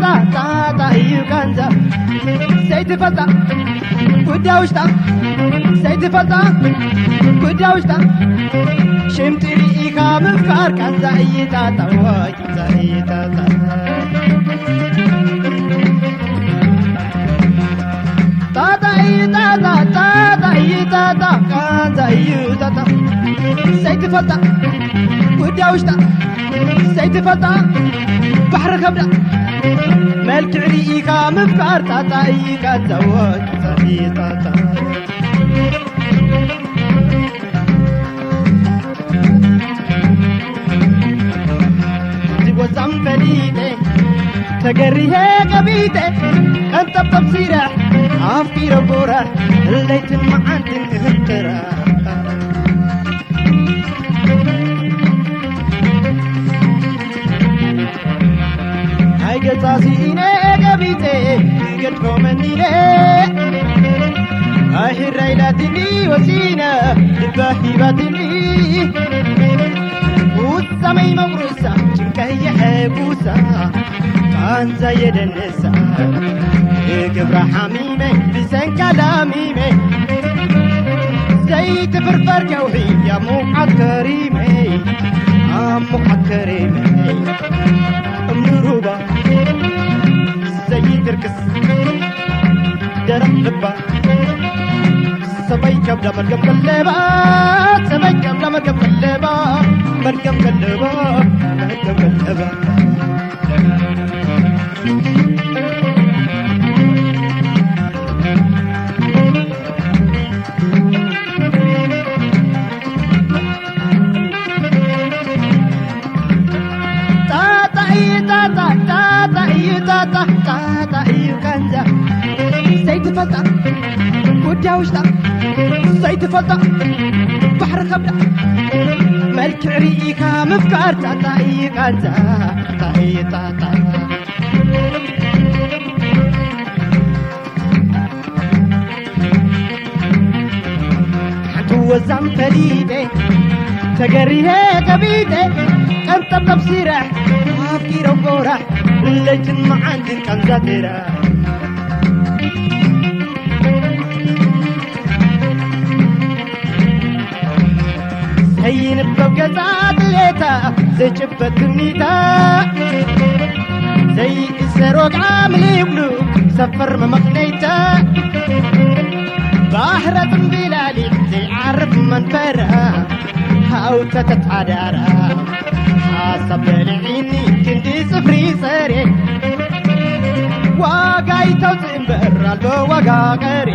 ጣጣ እዩ ቃንዛ ዘይትፈልጣ ጉዳይ ውሽጣ ዘይትፈልጣ ጉዳይ ውሽጣ ሽምጢ ርኢኻ ምፍቃር ቃንዛ እዩ ጣጣ ወይ ቃንዛ እዩ ጣጣ ጣጣ እዩ ጣጣ ጣጣ እዩ ጣጣ ቃንዛ እዩ ጣጣ ዘይትፈልጣ ጉዳይ ውሽጣ ዘይትፈልጣ ባሕሪ ከብዳ መልክዕ ርኢኻ ምፍቃር ጣጣ እዩ ቃንዛ ወይ ቃንዛ እዩ ጣጣ እቲ ጎዛም ፈሊጠ ተገሪሄ ገቢጠ ቀንጠብጠብ ሲረ ኣፍቂረ ጎረ ለይትን መዓልትን ክህትረ ኣይገጻ ስኢነ ገቢተ ገድፎ መኒነ ኣይሕራ ኢላትኒ ወሲነ ልባ ሂባትኒ ውሳመይ መቁርሳ ጭንቀይ የሐጉሳ ቃንዛ የደነሳ የገብራ ሓሚመ ብሰንካ ላሚመ ዘይትፍርፈር ከውሒ ኣብ ሙዓት ከሪመይ ኣብ ሙዓት ከሪመይ እምኒ ሩባ ዘይትርክስ ደረቕ ልባ ሰበይ ከብዳ መርገም ቀለባ ሰበይ ከብዳ መርገም ቀለባ መርገም ቀለባ መርገም ቀለባ ጣጣ እዩ ጣጣ ጣጣ እዩ ጣጣ ጣጣ እዩ ቃንዛ ዘይትፈልጣ ጉዳይ ውሽጣ ዘይትፈልጣ ባሕሪ ከብዳ መልክዕ ርኢኻ ምፍቃር ጣጣ እዩ ቃንዛ ጣጣ እዩ ጣጣ ሓንቲ ወዛም ፈሊጠ ተገሪሄ ገቢጠ ቀንጠብ ጠብሲረ ኣፍቂረ ጎራ ለይትን መዓልትን ቀንዛቲረ ዘይንበብ ገዛ ድሌታ ዘይጭበት ትምኒታ ዘይእሰር ወግዓ ምልእ ይብሉ ሰፈር መመቕነይታ ባሕረ ጽምቢላሊ ዘይዓርፍ መንፈራ ሃውተተት ሓዳራ ሓሳብ በልዒኒ ክንዲ ጽፍሪ ጸሬ ዋጋ ይተውጽእ እምበር ኣልቦ ዋጋ ቀሬ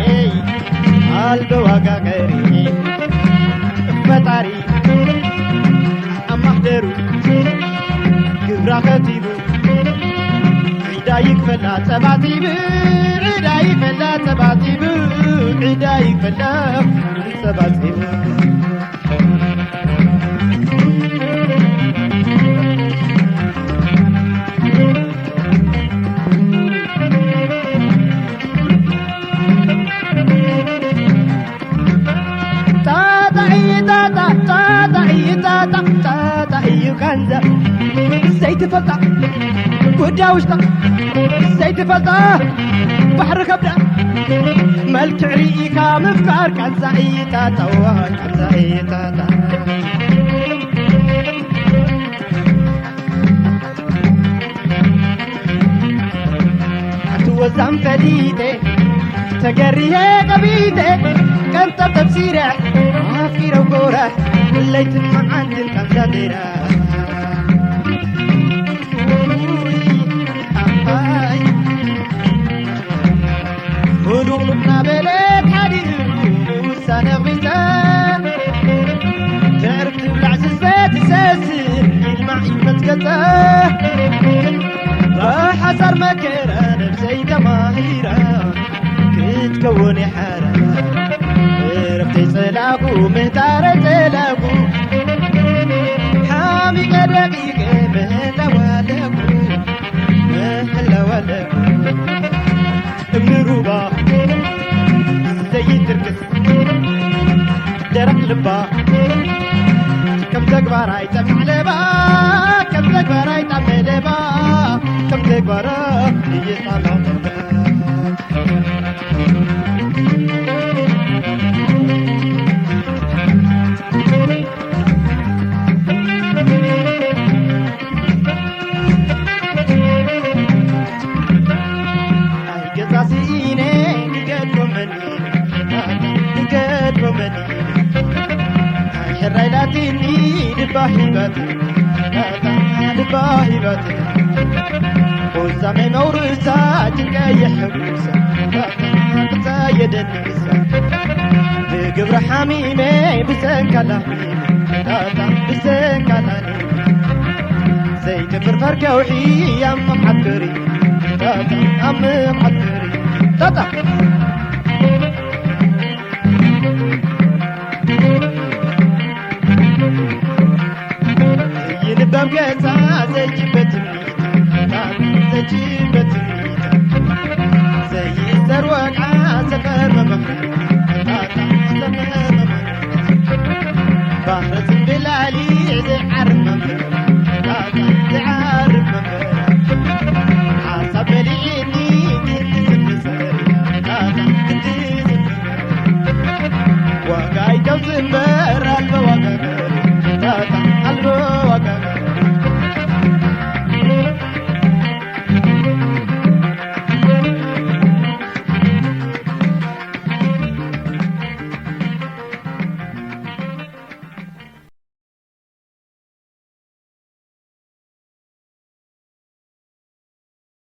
ኣልቦ ዋጋ ቀሬ ፈጣሪ ኣብ ማሕደሩ ግብራ ከቲቡ ዕዳ ይክፈላ ጸባጺቡ ዕዳ ይክፈላ ጸባጺቡ ዕዳ ይክፈላ ጸባጺቡ ጣጣ እዩ ጣጣ ጣጣ እዩ ጣጣ ጣጣ እዩ ቃንዛ ዘይትፈልጣ ጉዳይ ውሽጣ ዘይትፈልጣ ባሕሪ ከብዳ መልክዕ ርኢኻ ምፍቃር ቃንዛ እዩ ጣጣ ዋይ ቃንዛ እዩ ጣጣ ሓንቲ ወዛም ፈሊጠ ተገሪሄ ገቢተ ቀንጠብ ተብሲረ ኣፊረ ጎረ ለይትን መዓልትን ቀንዛቲረ ሙሉቕሉቕ ናበለ ሓዲሩ ውሳነ ኣቕቢጸ ትዕርፍ ትብላዕ ስስበ ትሰስን ኢልማዕ ይፈትገጸ ብሓሳር መከራ ነብሰይ ተማሂራ ክትከውን ይሓራ እረፍተይ ጸላጉ ምህታረ ጸላጉ ሓሚቀ ደቂቀ ምህላዋለጉ ምህላዋለጉ እምኒ ሩባ ዘይትርክስ ደረቕ ልባ ከም ተግባራይ ጠማዕ ለባ ከም ተግባራይ ጣመ ለባ ከም ተግባራይ እየጣማጠመ ኣይገዛ ስኢነ ክገድፎ መን ክገድፎ መን ሕራይ ላቲኒ ልባ ሂባትኒ ልባ ሂባትኒ ቁዛመይ መውርሳ ጭንቀ የሕጉሳ ብፀየደንሳ ብግብሪ ሓሚመ ብሰንካላ ብሰንካላ ዘይትፍርፈር ከውሒ ኣብ መዓከሪ ኣብ መዓከሪ ታታ ይንበብ ገጻ ዘይጅበትኒ ዘይጅበትኒ ዘይሰር ወቃ ዘፈር መመኽሪ